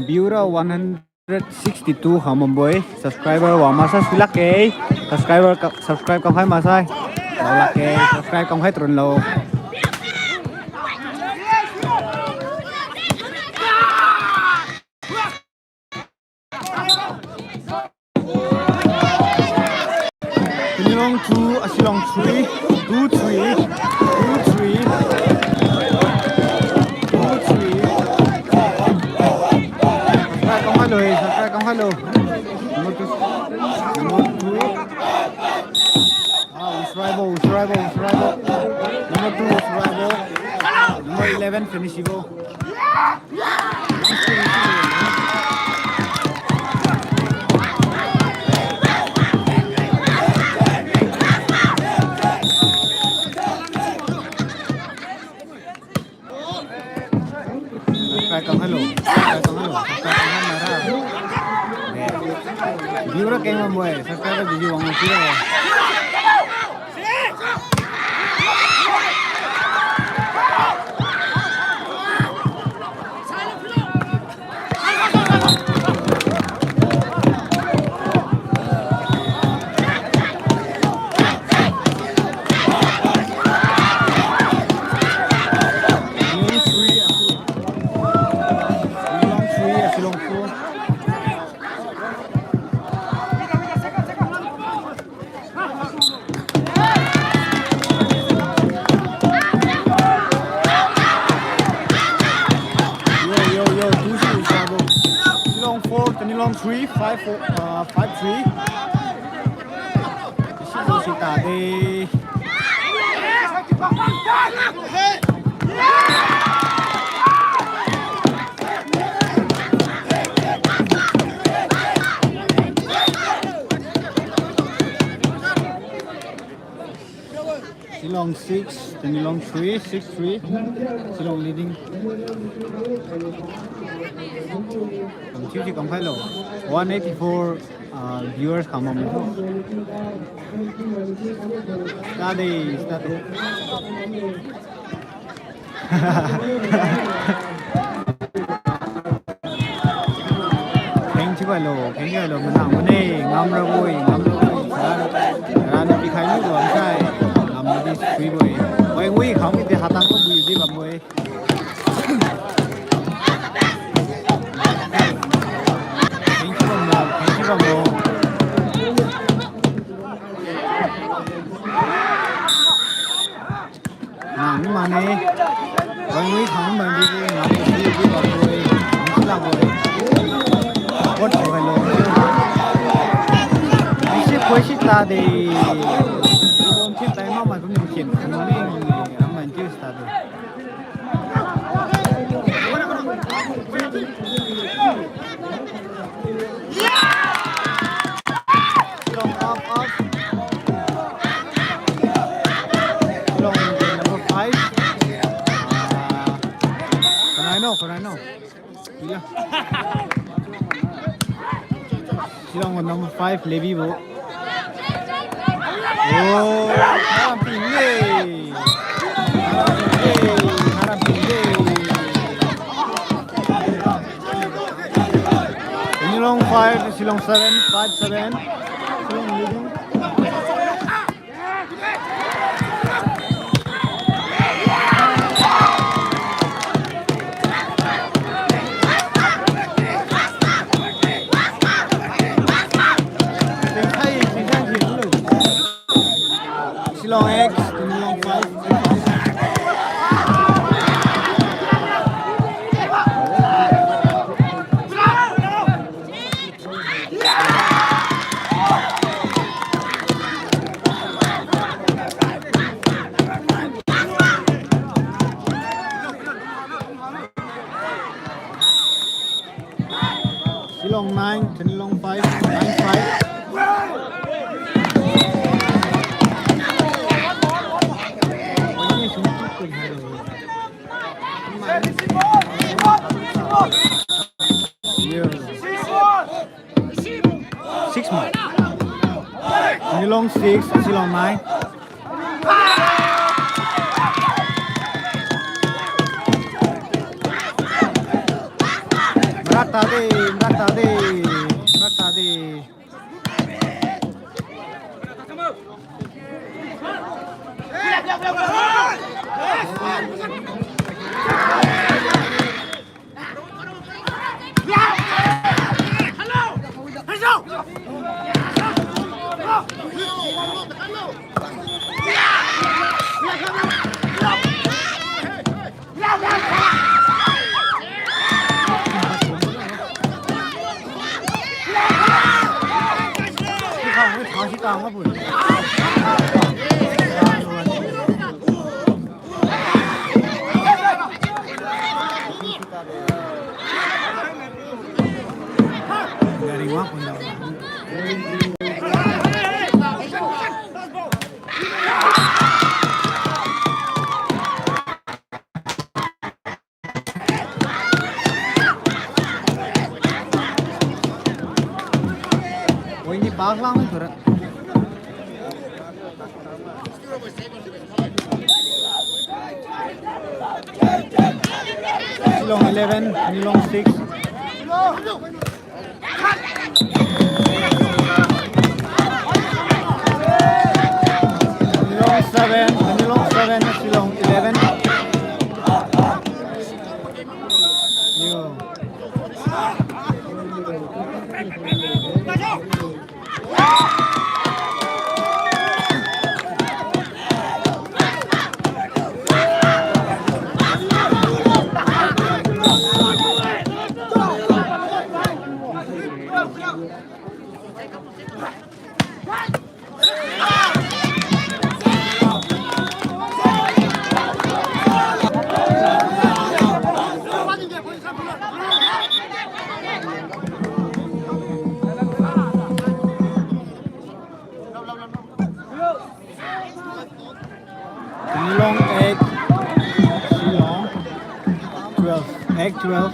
viewer one hundred sixty-two khamambo-e. Subscriber wa masa sulak ke. Subscriber ka, subscribe kam khai masai. Sulak ke, subscribe kam khai trun lo. Tamenglong two, ah, Shillong three, two three, two three, two three. Subscribe kam khai lo, eh, subscribe kam khai lo. Number two, number two. Ah, Usuraibo, Usuraibo, Usuraibo. Number two, Usuraibo. Number eleven, Ferisibo. Subscribe kam khai lo. Subscribe kam khai lo. Subscribe kam khai mara. View ra keng bambo-e. Subscribe ra video wang lo sira. Yo, yo, yo, two zero, Shillong four, Tamenglong three, five four, uh, five three. Isi tu si ta de. Shillong six, Tamenglong three, six three. Shillong leading. Kam thiu thiu kam khai lo. One eighty-four, ah, viewers kam bambo. Start de, start de. Kheng chiu khailo, kheng chiu khailo, manang mane, ngamrabo-e, ngamrabo-e, sara, sara ni pikhai mibo sai, ngamradi suibo-e. Wangwi khang mide hatang ko bui di bambo-e. Thank you bambo, thank you bambo. Nang mane. Wangwi khang mane di, nang di di bambo-e. Nang sila bo-e. What for hello? Isi koi si ta de. Bom si tai ma ma kum ni kin. Nang ni, nang ni, nang ni, nang ni, nang ni, Shillong up, up. Shillong number five. Ah, Konaino, Konaino. Pila. Shillong number five, Levi bo. Oh, haraping de. Haraping de, haraping de. Twenilong five, Shillong seven, five seven. Shillong leading. Shillong X, Twenilong five. Shillong nine, Twenilong five, nine five. Six mark. Twenilong six, Shillong nine. Marak tade, marak tade, marak tade. Oi, ni bak lang tura. Shillong eleven, Twenilong six. Twenilong seven, Twenilong seven, Shillong eleven. Yo. Twenilong eight, Shillong twelve, eight twelve.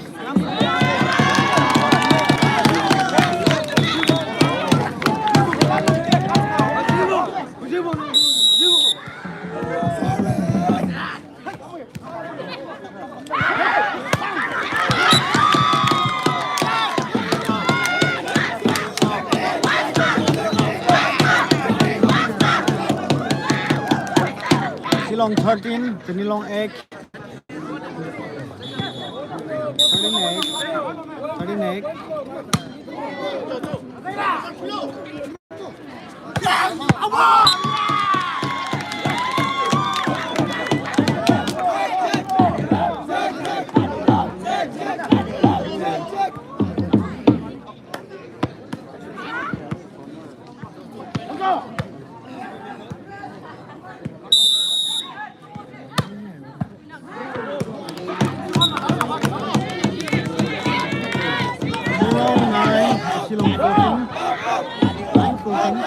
Long thirteen, Teulong eight. Thirteen eight. Thirteen eight. Long nine, Shillong fourteen. Nine fourteen.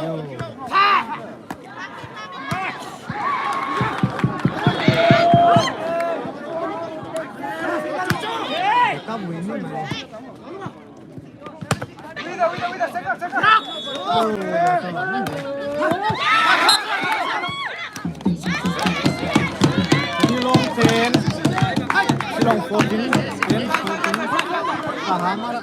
Yo. Cup win ni mai. Shillong ten, Shillong fourteen, ten fourteen. Tahan mara.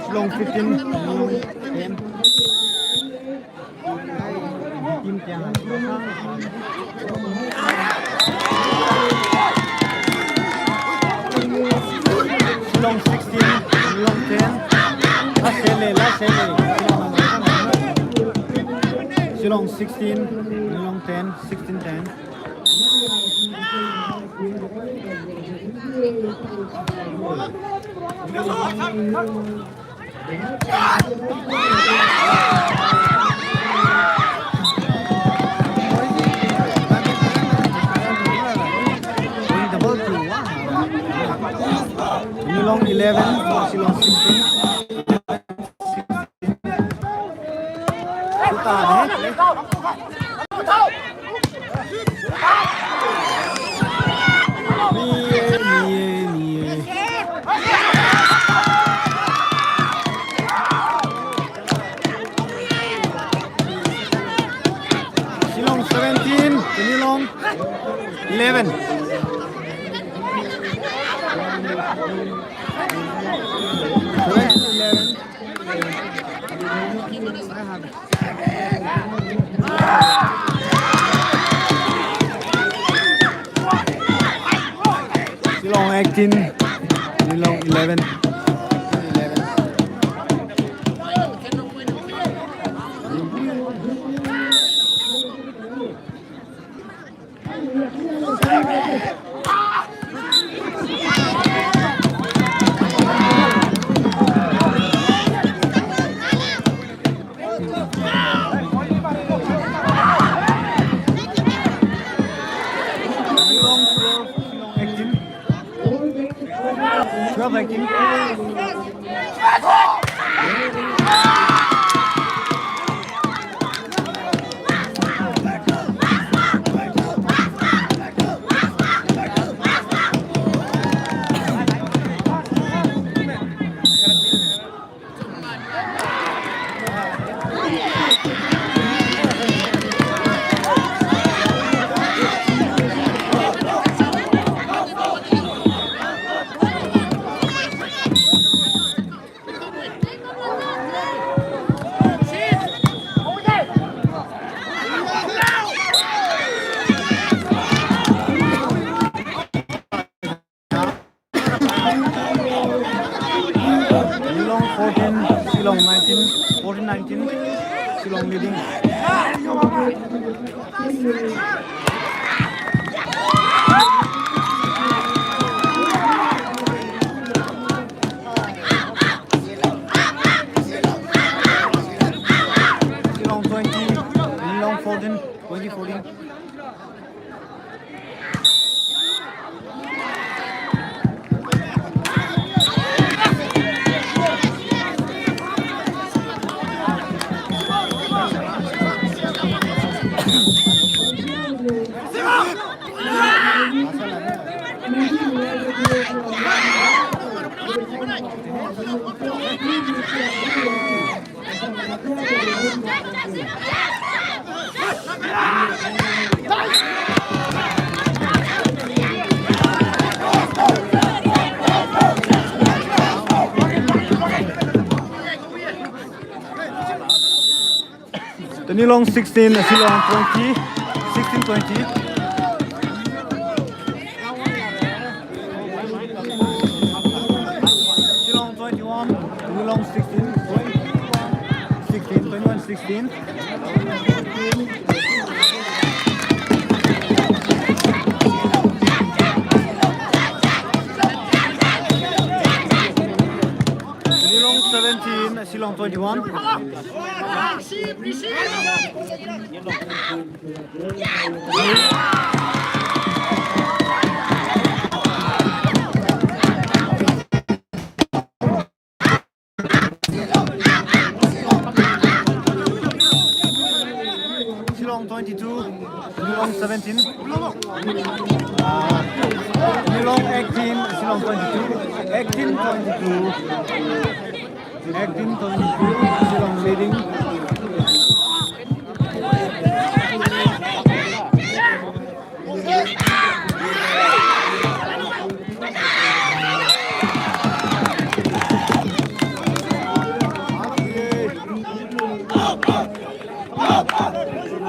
Shillong fifteen, Shillong ten. Shillong sixteen, Shillong ten. Last sele, last sele. Shillong sixteen, Shillong ten, sixteen ten. Shillong eleven, Shillong sixteen. Shillong seventeen, Teulong eleven. Seventeen eleven. Shillong eighteen, Teulong eleven. Twelve eighteen. Teulong fourteen, Shillong nineteen, fourteen nineteen, Shillong leading. Shillong twenty, Teulong fourteen, twenty fourteen. Tamenglong sixteen, Shillong twenty, sixteen twenty. Shillong twenty-one, Tamenglong sixteen, sixteen, twenty-one sixteen. Tamenglong seventeen, Shillong twenty-one. Shillong twenty-two, Tamenglong seventeen. Uh, Tamenglong eighteen, Shillong twenty-two. Eighteen twenty-two. Eighteen twenty-two, Shillong leading.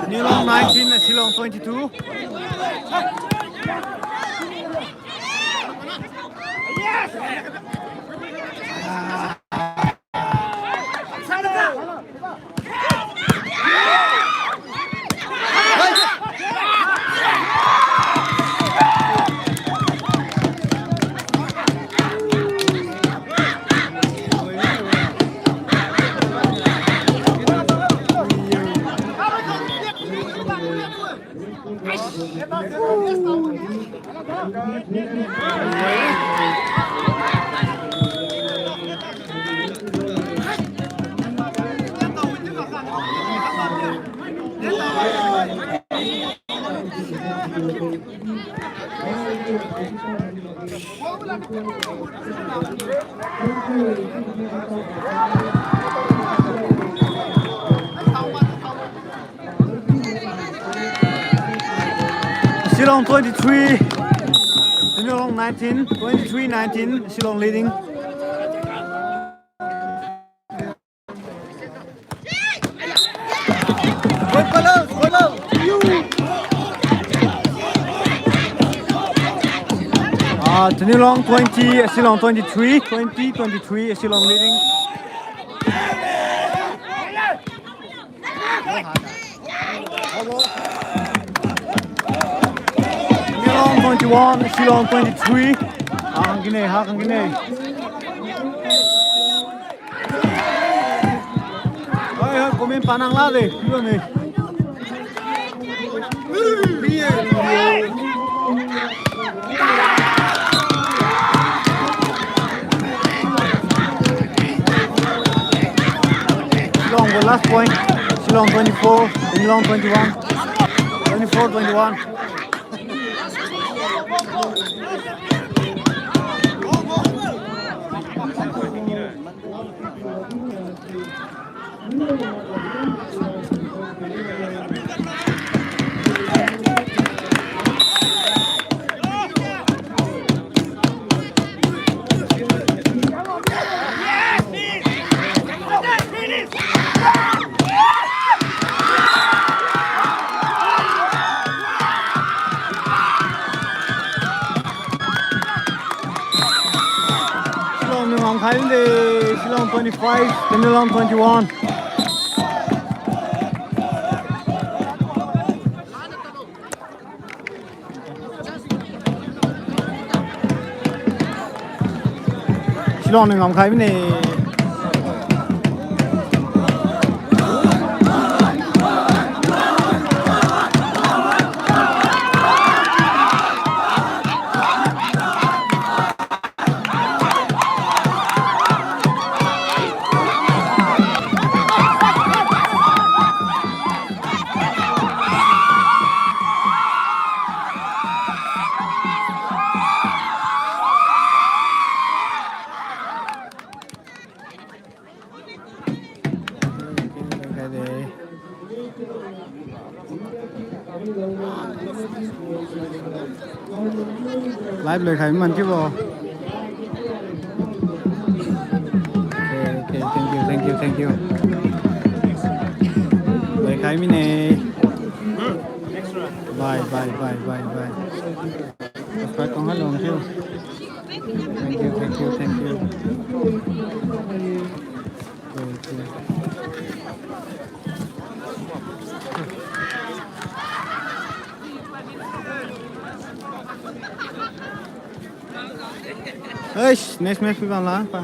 Tamenglong nineteen, Shillong twenty-two. Shillong twenty-three, Tamenglong nineteen, twenty-three nineteen, Shillong leading. Ah, Tamenglong twenty, Shillong twenty-three, twenty twenty-three, Shillong leading. Tamenglong twenty-one, Shillong twenty-three. Hang kine, hang kine. Hai, hai, comment panang la de, piu ne. Shillong gu last point. Shillong twenty-four, Tamenglong twenty-one. Twenty-four twenty-one. Shillong niu ngamkhai de, Shillong twenty-five, Tamenglong twenty-one. Shillong niu ngamkhai mine. Live loikhai man chiubo. Okay, okay, thank you, thank you, thank you. Loikhai mine. Bye, bye, bye, bye, bye. Subscribe kang halong chiu. Thank you, thank you, thank you. Okay, okay. Eish, next match pi bang la, pa.